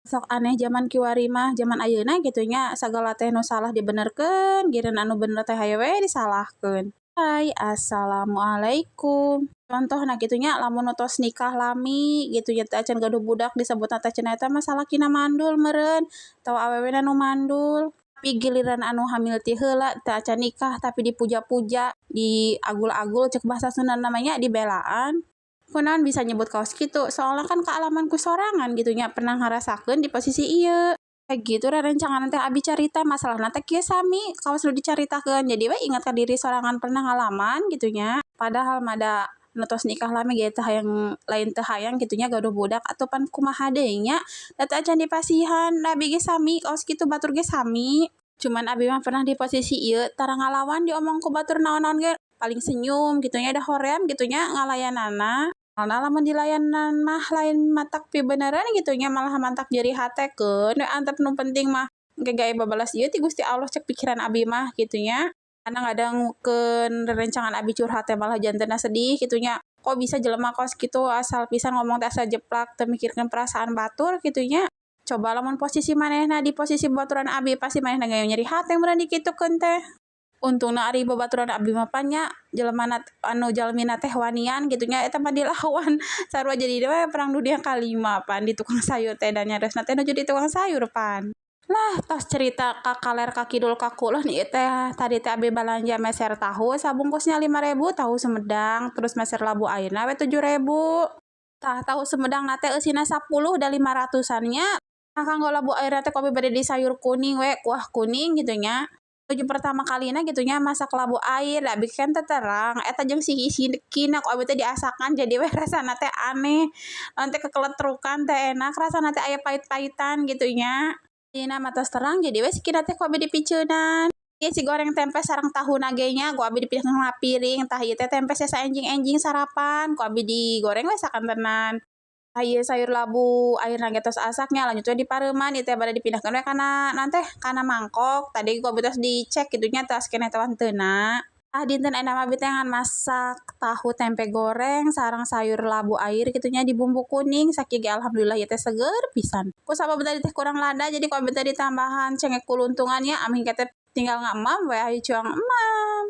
Sok aneh zaman kiwari mah, zaman ayeuna gitu nya, sagala teh nu salah dibenerkeun, giliran anu bener teh hayo we disalahkeun. Hai, assalamualaikum. Contohna kitu nya, lamun nu tos nikah lami gitu nya, teu acan gaduh budak, disebutna teh cenah eta mah salakina mandul meureun atawa awewena nu mandul. Tapi giliran anu hamil ti heula, teu acan nikah, tapi dipuja-puja, diagul-agul, cek bahasa Sundana mah nya, dibelaan. Kunaon bisa nyebut kaos kitu? Soalna kan kaalaman ku sorangan gitu nya, pernah ngarasakeun di posisi ieu. Kayak gitu rerencangan teh abi carita masalahna teh kieu, sami kawas nu dicaritakeun, jadi we ingat ka diri sorangan pernah ngalaman gitu nya. Padahal mah da nu tos nikah lami ge teu hayang, lain teu hayang kitu nya gaduh budak, atuh pan kumaha deui nya, da teu acan dipasihan. Abi ge sami kaos kitu, batur ge sami. Cuman abi mah pernah di posisi ieu, tara ngalawan diomong ku batur naon-naon ge paling senyum gitu nya, da hoream gitu nya ngalayanana. Soalna lamun dilayanan mah lain matak pibeneran gitu nya, malah matak nyeri hate. Keun we antep, nu penting mah engke ge aya babales ieu ti Gusti Allah, cek pikiran abi mah gitu nya. Karena ngadangukeun rerencangan abi curhat teh malah jantenna sedih gitu nya, kok bisa jelema kos kitu, asal pisan ngomong teh asa jeplak, teu mikirkeun perasaan batur gitu nya. Coba lamun posisi manehna di posisi babaturan abi, pasti manehna ge nyeri hate meureun dikitukeun teh. Untungna ari babaturan abi mah pan nya jelemana anu jalmina teh wanian gitu nya, eta mah dilawan sarua jadi we perang dunia kalima pan di tukang sayur teh, dan nyaresna teh nuju di tukang sayur pan. Lah, tos cerita ka kaler ka kidul ka kulon ieu teh. Tadi teh abi balanja meser tahu sabungkusnya 5.000, tahu Sumedang, terus meser labu airna we 7.000. Tah, tahu Sumedang na teh eusina 10 da 500-an nya. Nah, kanggo labu airna teh ku abi bade di sayur kuning we, kuah kuning gitu nya. Nuju pertama kalina gitu nya masak labu air, da abi kan teu terang eta jeung si sikina ku abi teh diasakan, jadi we rasana teh aneh, naon teh, kekeletrukan, teh enak rasana teh, aya pait-paitan gitu nya. Ayeuna mah tos terang, jadi we sikina teh ku abi dipiceunan. Ieu si goreng tempe sareng tahuna ge nya ku abi dipindahkeun kana piring. Tah, ieu teh tempe sesa enjing-enjing sarapan ku abi digoreng we sakantenan. Tah, ieu sayur labu airna ge tos asak nya, lanjut we dipareuman. Ieu teh bade dipindahkeun we kana naon teh, kana mangkok. Tadi ku abi tos dicek kitu nya, tos keneh teh henteuna. Tah, dinten ayeuna mah abi teh ngan masak tahu tempe goreng sareng sayur labu air kitu nya, dibumbu kuning. Sakieu ge alhamdulillah ieu teh seger pisan. Ku sabab tadi teh kurang lada, jadi ku abi teh ditambahan cengek kuluntungan nya, ameh teh tinggal ngamam we, hayu cuang emam.